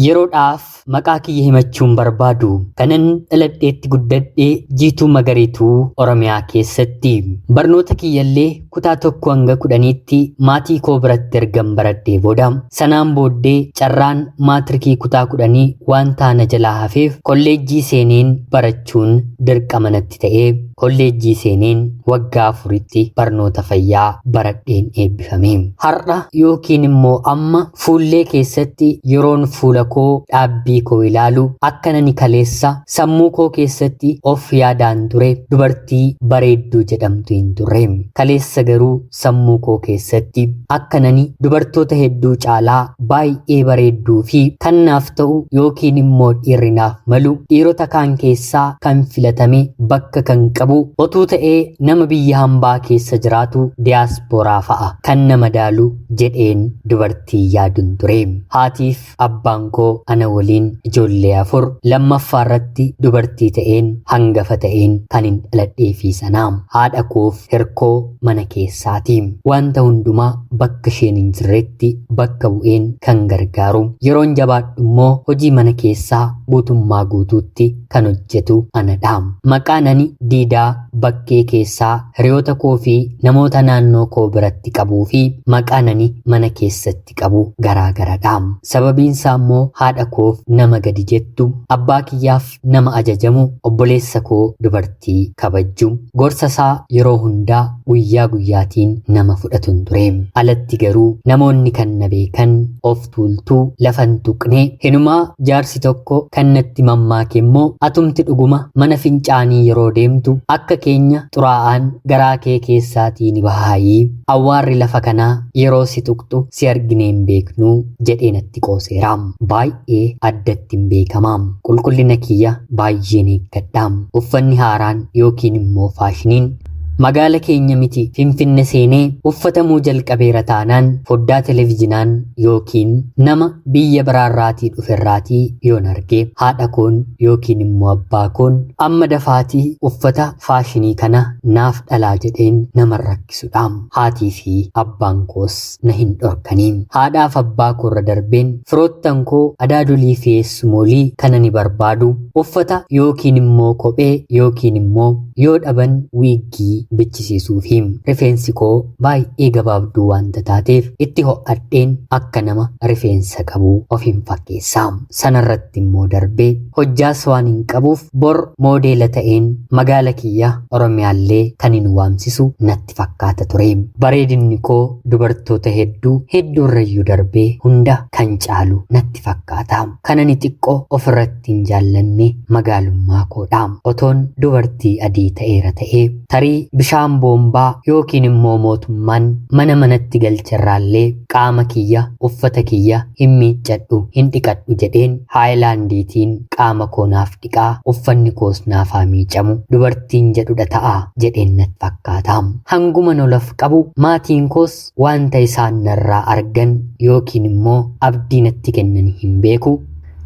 Yeroodhaaf maqaa kiyya himachuun barbaadu kanan dhaladheetti guddadhee Jiituu Magariituu Oromiyaa keessatti. Barnoota kiyyallee kutaa 1 hanga 10tti maatii koo biratti ergan baradhee booda sanaan booddee carraan maatirikii kutaa 10 waan taana jalaa hafeef kolleejjii seeneen barachuun dirqama natti ta'ee kolleejjii seeneen waggaa 4tti barnoota fayyaa baradheen eebbifame. Har'a yookiin immoo amma fuullee keessatti yeroon fuula koo dhaabbii koo ilaalu akka nani kaleessa sammuu koo keessatti of yaadaan ture dubartii bareedduu jedhamtu hin turre. Kaleessa garuu sammuu koo keessatti akka nani dubartoota hedduu caalaa baay'ee bareedduu fi kan naaf ta'u yookiin immoo dhiirri naaf malu dhiirota kaan keessaa kan filatame bakka kan qabu otuu ta'ee nama biyya hambaa keessa jiraatu diyaaspooraa fa'a kan na madaalu jedheen dubartii yaadun ture. Haatiif abbaan koo ana waliin ijoollee 4 lammaffaa irratti dubartii ta'een hangafa ta'een kan hin dhaladheefii sana. Haadha koof hirkoo mana keessaati. Wanta hundumaa bakka isheen hin jirretti bakka bu'een kan gargaaru. Yeroon jabaadhu immoo hojii mana keessaa guutummaa guutuutti kan hojjetu anadha. Maqaan ani diidaa bakkee keessaa hiriyoota koo fi namoota naannoo koo biratti qabuu fi maqaan ani mana keessatti qabu garaa garadha. Sababiin isaa immoo haadha koof nama gadi jettu, abbaa kiyyaaf nama ajajamu, obboleessa koo dubartii kabajju, gorsa isaa yeroo hundaa guyyaa guyyaatiin nama fudhatun ture. Alatti garuu namoonni kan na beekan of tuultuu lafa hin tuqne, hinumaa jaarsi tokko kan natti mammaake immoo atumti dhuguma mana fincaanii yeroo deemtu akka keenya xuraa'aan garaa kee keessaatii ni bahaayii awwaarri lafa kanaa yeroo si tuqxu si arginee hin beeknuu jedhee natti qooseera. Baay'ee addatti hin beekama. Qulqullina kiyya baay'een eeggadha. Uffanni haaraan yookiin immoo faashiniin magaala keenya miti Finfinne seenee uffatamuu jalqabeera taanaan foddaa televijinaan yookiin nama biyya biraarraatii dhuferraatii yoon arge haadha koon yookiin immoo abbaa koon amma dafaatii uffata faashinii kana naaf dhalaa jedheen nama rakkisudha. Haatii fi abbaan koos na hin dhorkanii. Haadhaaf abbaa koorra darbeen firoottan koo adaadolii fi eessumoolii kana ni barbaadu. Uffata yookiin immoo kophee yookiin immoo yoo dhaban wiiggii bichisiisuufi. Rifeensi koo baay'ee gabaabduu waanta taateef itti ho'adheen akka nama rifeensa qabu of hin fakkeessa. Sanarratti immoo darbee hojjaas waan hin qabuuf bor moodeela ta'een magaala kiyya Oromiyaallee kan hin waamsisu natti fakkaata ture. Bareedinni koo dubartoota hedduu hedduurrayyuu darbee hunda kan caalu natti fakkaata. Kan ani xiqqoo ofirratti hin jaallanne magaalummaa koodha. Otoon dubartii adii ta'eera ta'ee tarii bishaan boombaa yookiin immoo mootummaan mana manatti galcherraallee qaama kiyya uffata kiyya hin miiccadhu hin dhiqadhu jedheen haayilaandiitiin qaama koo naaf dhiqaa uffanni koos naaf haa miicamu dubartiin jedhudha ta'a jedheen natti fakkaata. Hanguma nolaf qabu maatiin koos wanta isaan narraa argan yookiin immoo abdii natti kennan hin beeku.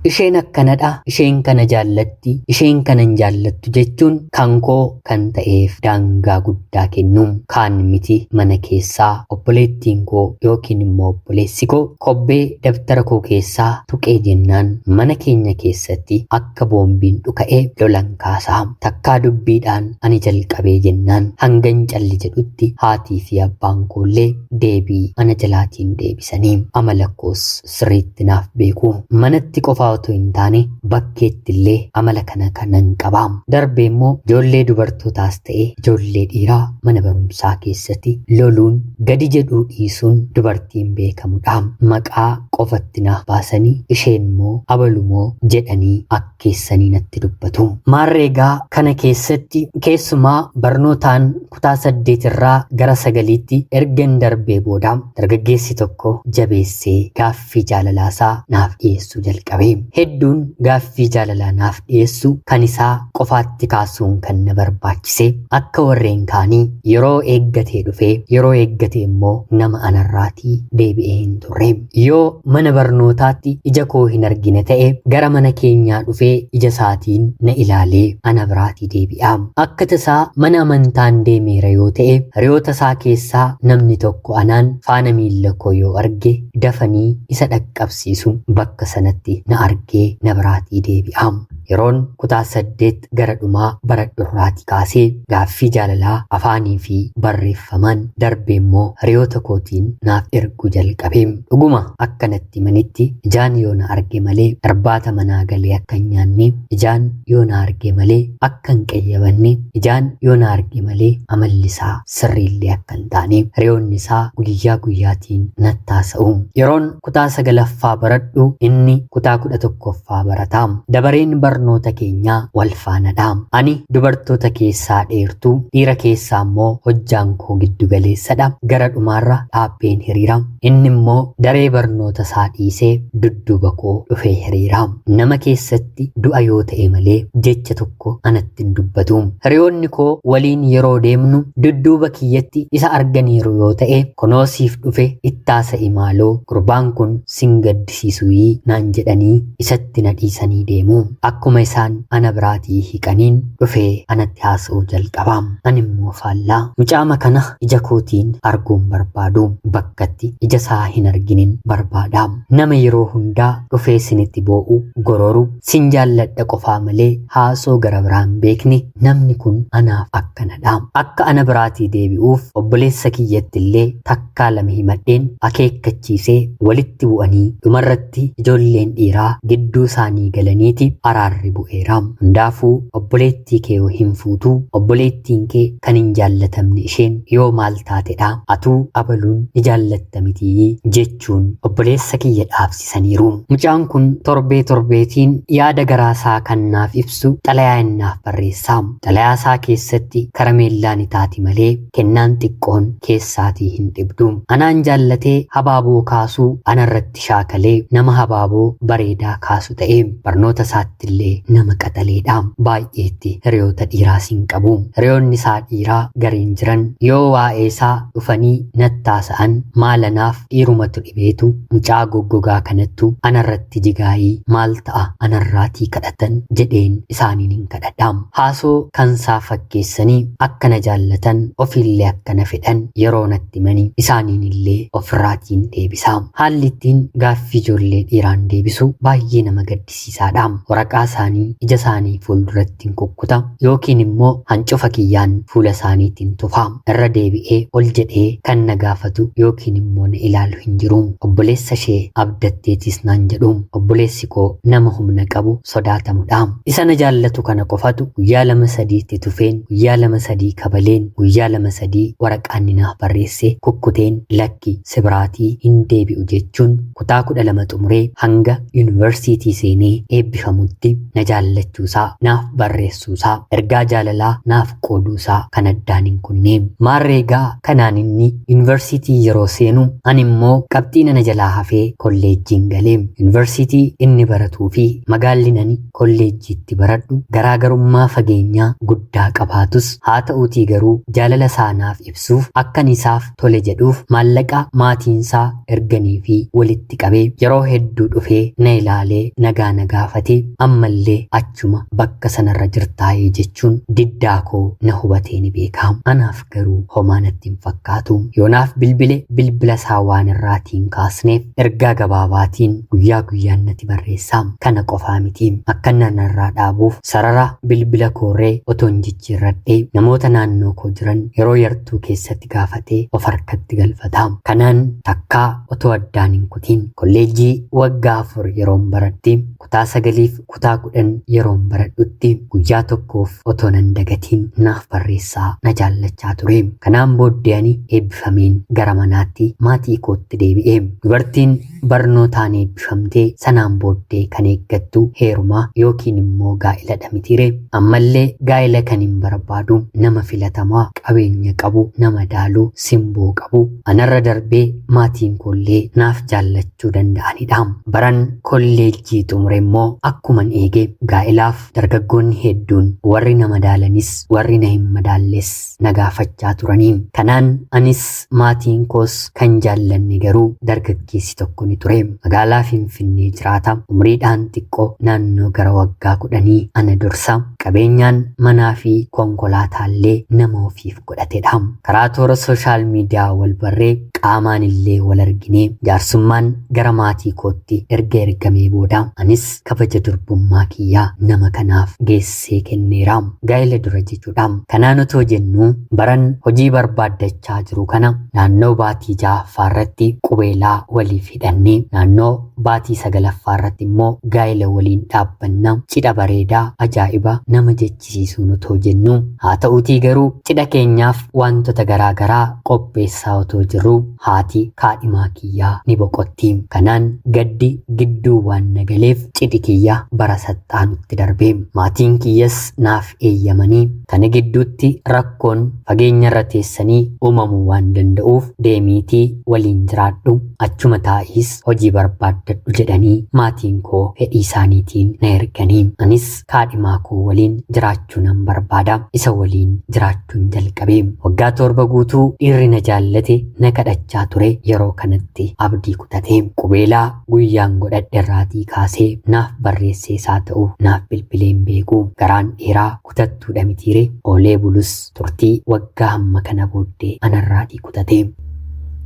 Isheen akkanadha, isheen kana jaallatti, isheen kana hin jaallattu jechuun kan koo kan ta'eef daangaa guddaa kennu. Kaan miti mana keessaa obboleettiin koo yookiin immoo obboleessi koo kobbee dabtara koo keessaa tuqee jennaan mana keenya keessatti akka boombiin dhuka'ee lolan kaasaa. Takkaa dubbiidhaan ani jalqabee jennaan hangan calli jedhutti haatii fi abbaan koollee deebii ana jalaatiin deebisanii amala koos sirriitti naaf beeku. Manatti qofaa otoo hin taane bakkeetti illee amala kana kanan qaba. Darbee immoo ijoollee dubartootaas ta'e ijoollee dhiiraa mana barumsaa keessatti loluun gadi jedhuu dhiisuun dubartiin beekamudha. Maqaa qofatti naaf baasanii isheen immoo abalumoo jedhanii akkeessanii natti dubbatu. Maarreegaa kana keessatti keessumaa barnootaan kutaa 8 irraa gara 9tti ergan darbee booda dargaggeessi tokko jabeessee gaaffii jaalalaasaa naaf dhiyeessuu jalqabe. Hedduun gaaffii jaalalaa naaf dhiyeessu kan isaa qofaatti kaasuun kan na barbaachise akka warreen kaanii yeroo eeggatee dhufee yeroo eeggatee immoo nama anarraatii deebi'ee hin turre. Yoo mana barnootaatti ija koo hin argine ta'e gara mana keenyaa dhufee ija isaatiin na ilaalee ana biraatii deebi'a. Akka tasaa mana amantaan deemeera yoo ta'e hiriyoota isaa keessaa namni tokko anaan faana miilla koo yoo arge dafanii isa dhaqqabsiisu bakka sanatti na argee na biraatii deebi'a. Yeroon kutaa 8 gara dhumaa baradhurraatii kaasee gaaffii jaalalaa afaanii fi barreeffamaan darbee immoo hiriyoota kootiin naaf erguu jalqabe. Dhuguma akkanatti manitti ijaan yoo na arge malee irbaata manaa galee akka hin nyaanne, ijaan yoo na arge malee akka hin qayyabanne, ijaan yoo na arge malee amalli isaa sirriillee akka hin taane hiriyoonni isaa guyyaa guyyaatiin natti haasa'u. Yeroon kutaa 9ffaa baradhu inni kutaa 11ffaa barata. Dabareen barnoota keenyaa wal faanadha. Ani dubartoota keessaa dheertuu, dhiira keessaa immoo hojjaan koo giddu galeessadha. Gara dhumaarra dhaabbeen hiriira. Inni immoo daree barnoota isaa dhiisee dudduuba koo dhufee hiriira. Nama keessatti du'a yoo ta'e malee jecha tokko anatti hin dubbatu. Hiriyoonni koo waliin yeroo deemnu dudduuba kiyyatti isa arganiiru yoo ta'e kunoo siif dhufe ittaasa'i maaloo gurbaan kun sin gaddisiisuyii naan jedhanii isatti na dhiisanii deemu. Akkuma isaan ana biraatii hiqaniin dhufee anatti haasa'uu jalqaba. Ani immoo faallaa mucaama kana ija kootiin arguun barbaadu. Bakkatti ija isaa hin arginin barbaada. Nama yeroo hundaa dhufee sinitti boo'u, gororu, sin jaalladha qofaa malee haasoo gara biraa hin beekne namni kun anaaf akkanadha. Akka ana biraatii deebi'uuf obboleessa kiyyatti illee takkaa lama himadheen akeekkachiisee walitti bu'anii dhumarratti ijoolleen dhiiraa gidduu isaanii galaniiti araarri bu'eera. Hundaafuu obboleettii kee yoo hin fuutuu obboleettiin kee kan hin jaallatamne isheen yoo maal taatedha atuu abaluun ni jaallatta mitii jechuun obboleessa kiyya dhaabsisaniiru. Mucaan kun torbee torbeetiin yaada garaasaa kan naaf ibsu xalayaa innaaf barreessa. Xalayaa isaa keessatti karameellaa ni taati malee kennaan xiqqoon keessaatii hin dhibdu. Anaan jaallatee habaaboo kaasuu anarratti shaakalee nama habaaboo bareedaa kaasu ta'e barnoota isaattillee nama qaxaleedha. Baay'eetti hiriyoota dhiiraas hin qabu. Hiriyoonni isaa dhiiraa gariin jiran yoo waa'ee isaa dhufanii nattaasa'an maal anaaf dhiirumatu dhibeetu mucaa goggogaa kanattu anarratti jigaayii maal ta'a anarraatii kadhatan jedheen isaaniin hin kadhadha. Haasoo kansaa fakkeessanii akka na jaallatan ofiillee akka na fedhan yeroo natti himanii isaaniin illee ofirraatiin deebisa. Haalli ittiin gaaffii ijoollee dhiiraan deebisu baay'ee nama gaddisiisaadha. Waraqaa isaanii ija isaanii fuulduratti hin kukkuta yookiin immoo hancufa kiyyaan fuula isaaniitiin tufa. Irra deebi'ee ol jedhee kan na gaafatu yookiin immoo na ilaalu hin jiru. Obboleessa ishee abdatteetis naan jedhu. Obboleessi koo nama humna qabu sodaatamudha. Isa na jaallatu kana qofatu guyyaa lama sadiitti tufeen, guyyaa lama sadii kabaleen, guyyaa lama sadii waraqaan inni naaf barreesse kukkuteen lakki si biraatii hin deebi'u jechuun kutaa 12 xumuree hanga yuunivarsiitii seenee eebbifamutti na jaallachuusaa, naaf barreessuusaa, ergaa jaalalaa naaf qooduusaa kan addaan hin kunne. Maarree egaa kanaan inni yuunivarsiitii yeroo seenu ani immoo qabxii nana jalaa hafee kolleejjiin gale. Yuunivarsiitii inni baratuu fi magaalli nani kolleejjiitti baradhu garaagarummaa fageenyaa guddaa qabaatus haa ta'uutii garuu jaalala isaa naaf ibsuuf akkan isaaf tole jedhuuf maallaqa maatiinsaa erganii fi walitti qabee yeroo hedduu dhufee na ilaalee nagaa na gaafatee ammallee achuma bakka sanarra jirtaayee jechuun diddaa koo na hubatee ni beeka. Anaaf garuu homaa natti hin fakkaatu. Yoonaaf bilbile bilbila isaa waan irraatii hin kaasneef ergaa gabaabaatiin guyyaa guyyaan natti barreessa. Kana qofaa miti. Akka inni narraa dhaabuuf sarara bilbila koorree otoon jijjiirradhee namoota naannoo koo jiran yeroo yartuu keessatti gaafatee of harkatti galfata. Kanaan takkaa otoo addaan hin kutiin kolleejjii waggaa 4 yeroon baradhe kutaa 9f kutaa 10 yeroon baradhutti guyyaa tokkoof otoo nan dagatiin naaf barreessaa na jaallachaa ture. Kanaan booddee ani eebbifameen gara manaatti maatii kootti deebi'e. Dubartiin Barnootaan eebbifamtee sanaan booddee kan eeggattu heerumaa yookiin immoo gaa'iladha mitiire. Ammallee gaa'ila kan hin barbaadu nama filatamaa, qabeenya qabu, nama daaluu, simboo qabu, anarra darbee maatiin koollee naaf jaallachuu danda'anidha. Baran kolleejjii xumure immoo akkuman eege gaa'ilaaf dargaggoonni hedduun warri na madaalanis warri na hin madaalles na gaafachaa turanii. Kanaan anis maatiin koos kan jaallanne garuu dargaggeessi tokko ni ture. Magaalaa Finfinnee jiraata. Umriidhaan xiqqoo, naannoo gara waggaa 10 ana dursa. Qabeenyaan manaa fi konkolaataallee nama ofiif godhatedha. Karaa toora sooshaal miidiyaa wal barree, qaamaan illee wal arginee, jaarsummaan gara maatii kootti erga ergamee booda anis kabaja durbummaa kiyyaa nama kanaaf geessee kenneera. Gaa'ela dura jechuudha. Kanaan otoo jennuu baran hojii barbaaddachaa jiru kana naannoo baatii 6ffaa irratti qubeelaa waliif hidhannee, naannoo baatii 9ffaa irratti immoo gaa'ela waliin dhaabbanna, cidha bareedaa ajaa'iba nama jechisiisuun otoo jennu, haa ta'uutii garuu cidha keenyaaf wantoota garaa garaa qopheessaa otoo jirru haati kaadhimaa kiyyaa ni boqotti. Kanaan gaddi gidduu waan na galeef cidhi kiyya bara saxxaanutti darbe. Maatiin kiyyas naaf eeyyamanii, kana gidduutti rakkoon fageenyarra teessanii uumamuu waan danda'uuf deemiitii waliin jiraadhu, achuma taa'iis hojii barbaaddadhu jedhanii maatiin koo fedhii isaaniitiin na erganii, anis kaadhimaa koo waliin jiraachuu nan barbaada, isa waliin jiraachuun jalqabe. Waggaa 7 guutuu dhiirri na jaallate na kadhachaa ture yeroo kanatti abdii kutate. Qubeelaa guyyaan godhadhe irraatii kaasee naaf barreessee isaa ta'u naaf bilbileen beeku. Garaan dheeraa kutattuudha mitiire? Oolee bulus turtii waggaa hamma kana booddee anarraatii kutate.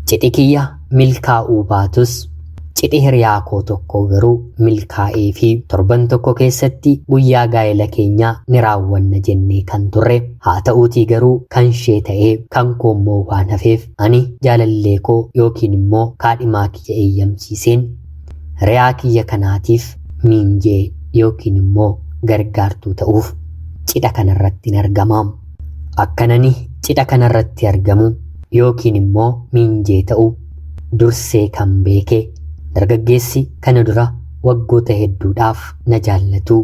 Cidhi kiyya milkaa'uu baatus, cidhi hiriyaa koo tokko garuu milkaa'ee fi torban tokko keessatti guyyaa gaa'ela keenyaa ni raawwanna jennee kan turre, haa ta'uutii garuu kan ishee ta'ee kan koo immoo waan hafeef, ani jaalallee koo yookiin immoo kaadhimaa kiyya eeyyamsiiseen hiriyaa kiyya kanaatiif miinjee yookiin immoo gargaartuu ta'uuf cidha kanarratti hin argama. Akkanani cidha kanarratti argamu yookiin immoo miinjee ta'u dursee kan beeke dargaggeessi kana dura waggoota hedduudhaaf na jaallatu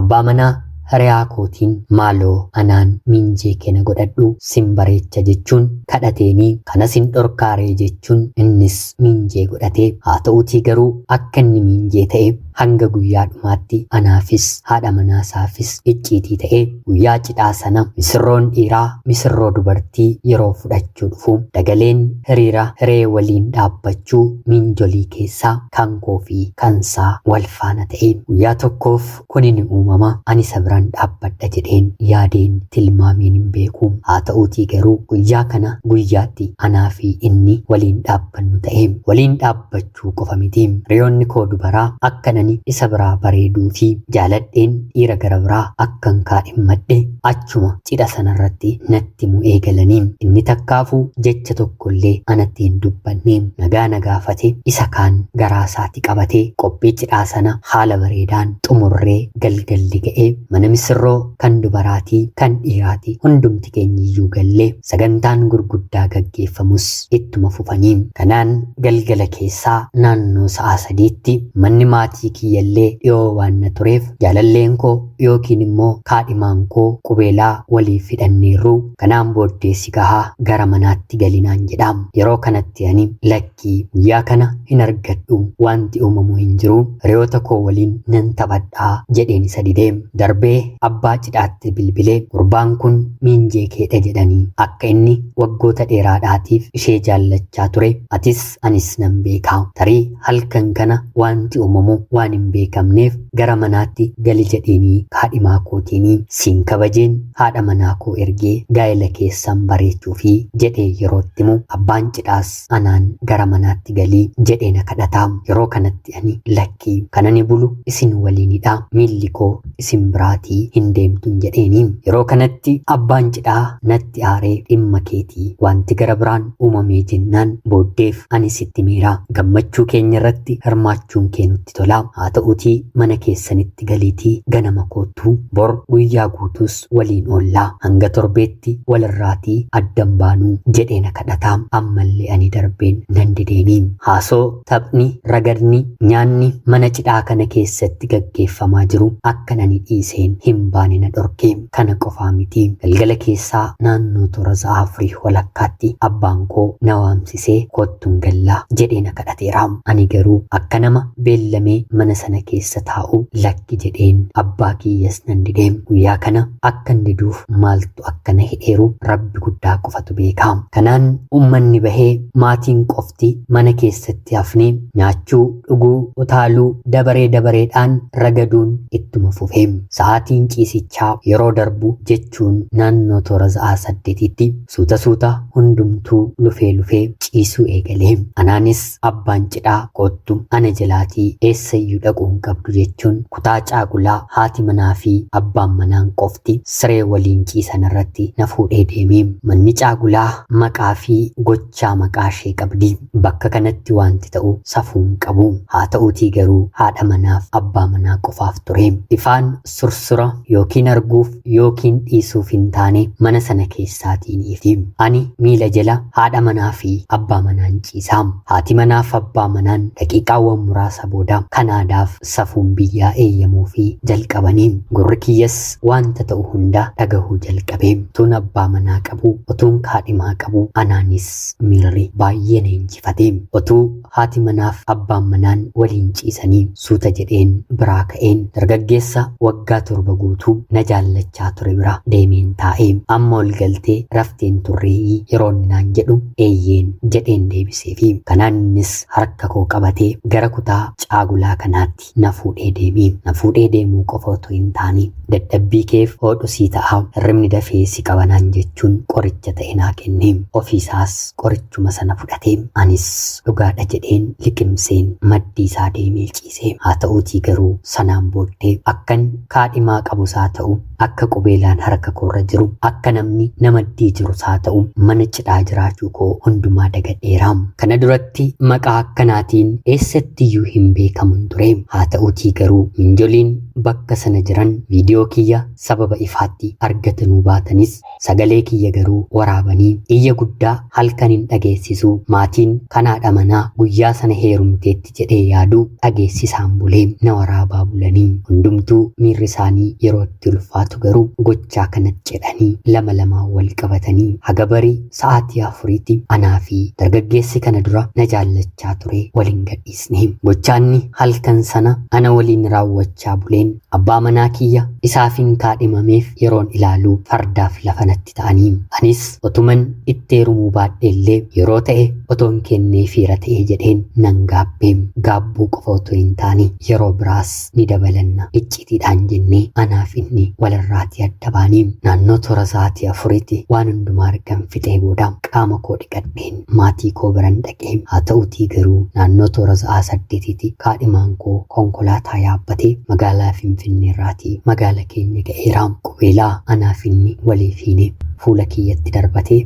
abbaa manaa hiriyaa kootiin, "Maaloo anaan miinjee kee na godhadhu, sin bareecha," jechuun kadhateenii, kanas hin dhorkaaree jechuun innis miinjee godhate. Haa ta'uutii garuu akka inni miinjee ta'e hanga guyyaa dhumaatti anaafis haadha manaasaafis icciitii ta'e. Guyyaa cidhaa sana misirroon dhiiraa misirroo dubartii yeroo fudhachuu dhufu, dagaleen hiriira hiree waliin dhaabbachuu miinjolii keessaa kan koo fi kansaa wal faana ta'e. Guyyaa tokkoof kuni ni uumama, ani isa biraan dhaabbadha jedheen yaadeen tilmaameen hin beeku. Haa ta'uutii garuu guyyaa kana guyyaatti anaa fi inni waliin dhaabbannu ta'e. Waliin dhaabbachuu qofa miti, hiriyoonni koo dubaraa akkan ani isa biraa bareeduu fi jaaladheen dhiira gara biraa akkan kaadhimmadhe achuma cidha sanarratti natti himu eegalanii. Inni takkaafuu jecha tokkollee anatti hin dubbanne. Nagaa na gaafate, isa kaan garaa isaatti qabate. Qophii cidhaa sana haala bareedaan xumurree galgalli ga'ee, mana misirroo kan dubaraatii kan dhiiraatii hundumti keenyiyyuu gallee, sagantaan gurguddaa gaggeeffamus ittuma fufanii. Kanaan galgala keessaa naannoo sa'a 3tti, manni maatii kiyyallee dhiyoo waan na tureef, jaalalleen koo yookiin immoo kaadhimaan koo qubeelaa waliif hidhanneerru, kanaan booddee si gahaa, gara manaatti galinaan jedha. Yeroo kanatti ani, "Lakkii, guyyaa kana hin argadhu, wanti uumamu hin jiru, hiriyoota koo waliin nan taphadhaa," jedheen isa didee. Darbee abbaa cidhaatti bilbilee, "Gurbaan kun miinjee keedha jedhanii, akka inni waggoota dheeraadhaatiif ishee jaallachaa ture atis anis nan beekaa, tarii halkan kana wanti uumamu waan hin beekamneef gara manaatti gali jedheenii kaadhimaa kootiinii, siin kabajeen haadha manaa koo ergee gaa'ela keessan bareechuu fi," jedhee yerootti himu, abbaan cidhaas anaan gara manaatti galii jedhee na kadhata. Yeroo kanatti ani, "Lakkii, kan ani bulu isin waliinidha, miilli koo isin biraatii hin deemtun," jedheeni. Yeroo kanatti abbaan cidhaa natti aaree, "Dhimma keetii, wanti gara biraan uumamee jennaan booddeef ani sitti miira, gammachuu keenya irratti hirmaachuun kee nutti tola, haa ta'uutii mana keessanitti galiitii ganama koottuu, bor guyyaa guutuus waliin oollaa hanga torbeetti walirraatii addan baanuu jedhee na kadhataa. Ammallee ani darbeen nan dideeni. Haasoo, taphni, ragadni, nyaanni mana cidhaa kana keessatti gaggeeffamaa jiru akkan ani dhiiseen hin baane na dhorke. Kana qofaa miti. Galgala keessaa naannoo toora sa'a 4:30tti abbaan koo na waamsisee kottuun gallaa jedhee na kadhateera. Ani garuu akka nama beellamee mana sana keessa taa'u lakki jedheen abbaa kiyyas nan dide. Guyyaa kana akkan diduuf maaltu akka na hidheeru Rabbi guddaa qofatu beeka. Kanaan uummanni bahee maatiin qofti mana keessatti hafnee nyaachuu, dhuguu, utaaluu, dabaree dabareedhaan ragaduun ittuma fufe. Sa'aatiin ciisichaa yeroo darbu jechuun naannoo toora sa'a 8tti suuta suuta hundumtuu lufee lufee ciisuu eegale. Anaanis abbaan cidhaa kottu ana jalaatii eessayyuu dhaquu hin qabdu jechuun kutaa caagulaa haati manaa fi abbaan manaan qofti siree waliin ciisan irratti na fuudhee deeme. Manni caagulaa maqaa fi gochaa maqaa ishee qabdi. Bakka kanatti wanti ta'u safuu hin qabu. Haa ta'uutii garuu haadha manaaf abbaa manaa qofaaf ture. Ifaan sursura yookiin arguuf yookiin dhiisuuf hin taane mana sana keessaatiin ifi. Ani miila jala haadha manaa fi abbaa manaan ciisaa. Haati manaaf abbaa manaan daqiiqaawwan muraasa booda kanaadaaf safuun biyyaa eeyyamuu fi jalqabanii. Gurri kiyyas wanta ta'u hunda dhagahuu jalqabe. Utuun abbaa manaa qabu, utuun kaadhimaa qabu, anaanis miirri baay'ee na injifate. Utuu haati manaaf abbaan manaan waliin ciisanii suuta jedheen biraa ka'een dargaggeessa waggaa 7 guutuu na jaallachaa ture bira deemeen taa'e. Amma ol galtee rafteen turreeyyii yeroo inni naan jedhu eeyyeen jedheen deebiseefi. Kanaan innis harka koo qabatee gara kutaa caagulaa kanaatti na fuudhee deeme. Na fuudhee deemuu qofa otoo hin taane dadhabbii keef hodhu sii ta'a, hirribni dafee si qabanaan jechuun qoricha ta'e naa kenne. Ofiisaas qorichuma sana fudhate. Anis dhugaadha jedheen liqimseen maddii isaa deemee ciise. Haa ta'uutii garuu sanaan booddee akkan kaadhimaa qabus haa ta'u, akka qubeelaan harka koorra jiru, akka namni na maddii jirus haa ta'u, mana cidhaa jiraachuu koo hundumaa dagadheera. Kana duratti maqaa akkanaatiin eessattiyyuu hin beekamun ture. Haa ta'uutii garuu minjoliin bakka sana jiran viidiyoo kiyya sababa ifaatti argatanuu baatanis sagalee kiyya garuu waraabanii iyya guddaa halkan hin dhageessisu. Maatiin kan haadha manaa guyyaa sana heerumteetti jedhee yaadu dhageessisaan bulee na waraabaa bulanii. Hundumtuu miirri isaanii yeroo itti ulfaatu garuu gochaa kanatti jedhanii lama lamaan wal qabatanii haga barii sa'aatii 4tti anaa fi dargaggeessi kana dura na jaallachaa ture waliin gadhiisne. Gochaanni halkan sana ana waliin raawwachaa buleen abbaa manaa kiyya isaafin kaadhimameef yeroon ilaalu fardaaf lafa natti ta'anii. Anis otuman itti heerumuu baadheellee yeroo ta'e otoon kennee fiira ta'e jedheen nan gaabbe. Gaabbuu qofa otoo hin taane yeroo biraas ni dabalanna iccitiidhaan jennee anaaf inni walirraatii adda baanii. Naannoo toora sa'aatii 4tti waan hundumaa argan fixee booda qaama koo dhiqadheen maatii koo biran dhaqee. Haa ta'uutii garuu naannoo toora sa'aa 8tti kaadhimaan koo konkolaataa yaabbatee magaalaa Finfinneerraatii magaala keenya ga'eera. Qubeelaa anaaf inni waliif hiine fuula kiyyatti darbatee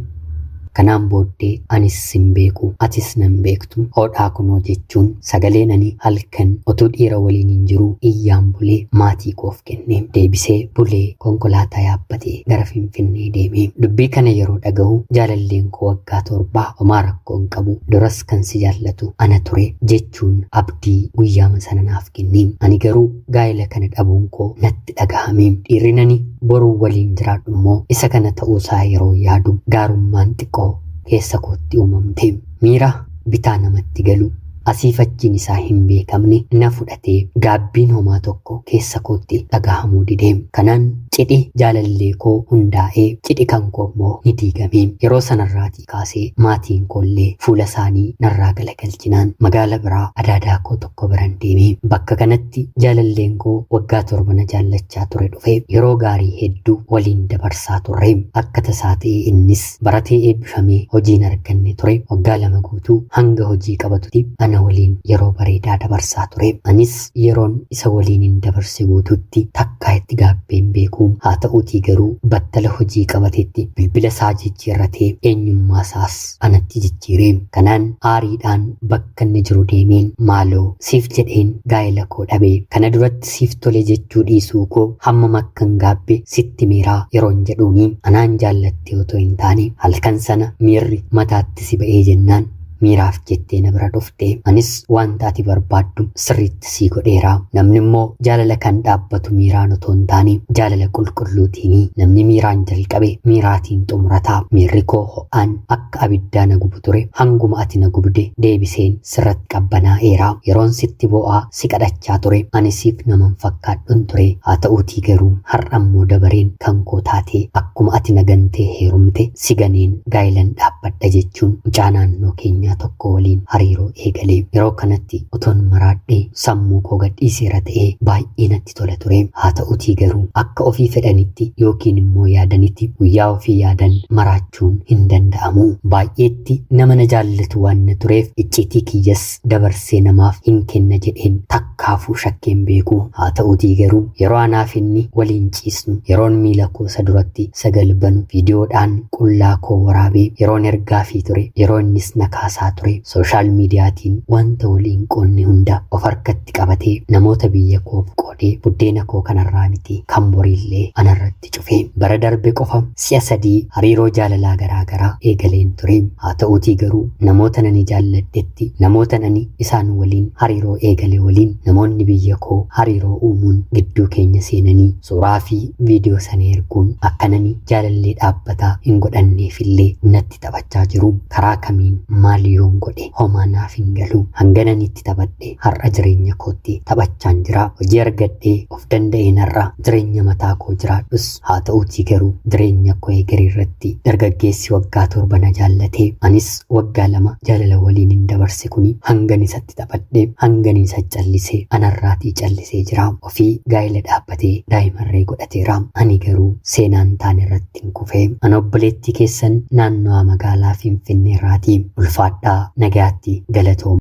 kanaan booddee anis sin beeku atis nan beektu hodhaa kunoo jechuun sagaleen ani halkan utuu dhiira waliin hin jiruu iyyaan bulee maatii koof kenne. Deebisee bulee konkolaataa yaabbatee gara Finfinnee deeme. Dubbii kana yeroo dhaga'u jaalalleen koo waggaa 7 homaa rakkoo hin qabu, duras kan si jaallatu ana ture jechuun abdii guyyaama sana naaf kenne. Ani garuu gaa'ela kana dhabuun koo natti dhagahame. Dhiirri nani boruu waliin jiraadhu immoo isa kana ta'uusaa yeroo yaadu gaarummaan xiqqoo keessa kootti uumamte. Miira bitaa namatti galu asiif achiin isaa hin beekamne na fudhatee gaabbiin homaa tokko keessa kootti dhagahamuu dide. Kanaan cidhi jaalallee koo hundaa'ee cidhi kan koo immoo ni diigame. Yeroo sanarraatii kaasee maatiin koollee fuula isaanii narraa galagalchinaan magaala biraa adaadaa koo tokko biran deeme. Bakka kanatti jaalalleen koo waggaa 7 na jaallachaa ture dhufe. Yeroo gaarii hedduu waliin dabarsaa turre. Akka tasaa ta'ee innis baratee eebbifamee hojiin arganne ture. Waggaa 2 guutuu hanga hojii qabatutti ana waliin yeroo bareedaa dabarsaa ture. Anis yeroon isa waliin hin dabarse guutuutti takkaa itti gaabbeen beeku. Haa ta'uutii garuu battala hojii qabatetti bilbila isaa jijjiirratee eenyummaa isaas anatti jijjiire. Kanaan aariidhaan bakka inni jiru deemeen, maaloo siif jedheen gaa'ela koo dhabe, kana duratti siif tole jechuu dhiisuu koo hammam akkan gaabbe sitti miiraa yeroon jedhuuni, anaan jaallattee otoo hin taane halkan sana miirri mataatti si ba'ee jennaan miiraaf jettee na bira dhufte, anis wanta ati barbaaddu sirriitti sii godheera. Namni immoo jaalala kan dhaabbatu miiraan otoo hin taane jaalala qulqulluutiini. Namni miiraan jalqabe miiraatiin xumurata. Miirri koo ho'aan akka abiddaa na gubu ture hanguma ati na gubde deebiseen sirratti qabbanaa'eera. Yeroon sitti bo'aa si kadhachaa ture ani siif naman fakkaadhun ture. Haa ta'uutii garuu har'a immoo dabareen kan koo taatee akkuma ati na gantee heerumte si ganeen gaa'ilan dhaabbadha jechuun mucaa naannoo keenyaa tokko waliin hariiroo eegale. Yeroo kanatti otoon maraadhee sammuu koo gadhiiseera ta'ee baay'ee natti tola ture. Haa ta'uutii garuu akka ofii fedhanitti yookiin immoo yaadanitti guyyaa ofii yaadan maraachuun hin danda'amu. Baay'eetti nama na jaallatu waan na tureef icciitii kiyyas dabarsee namaaf hin kenna jedheen takkaafuu shakkeen beeku. Haa ta'uutii garuu yeroo anaaf inni waliin ciisnu, yeroon miila koo isa duratti sagal banu viidiyoodhaan qullaa koo waraabee yeroon ergaafii ture, yeroo innis na kaasaa ture, sooshaal miidiyaatiin wanta waliin qoonne hunda of harkatti qabatee namoota biyya koof qoodee buddeena koo kanarraa miti kan boriillee anarratti cufe. Bara darbe qofa si'a 3 hariiroo jaalalaa garaagaraa eegaleen ture. Haa ta'uutii garuu namoota nani jaalladhetti, namoota nani isaan waliin hariiroo eegale waliin namoonni biyya koo hariiroo uumuun gidduu keenya seenanii suuraa fi viidiyoo sana erguun akka nani jaalallee dhaabbataa hin godhanneefillee natti taphachaa jiru. Karaa kamiin maal yoon godhe homaa naaf hin galu. Hanganan itti taphadhe har'a jireenya kootti taphachaan jira. Hojii argadhee of danda'een har'a jireenya mataa koo jiraadhus, haa ta'uutii garuu jireenya koo egeree irratti dargaggeessi waggaa 7 na jaallatee anis waggaa 2 jaalala waliin hin dabarse kuni hangan isatti taphadhe, hangan isa callisee anarraatii callisee jira. Ofii gaa'ela dhaabbatee daa'imarree godhateera. Ani garuu seenaan taane irratti hin kufee. Ana obboleettii keessan naannawaa magaalaa Finfinnee irraatii. Ulfaadhaa, nagaatti, galatooma.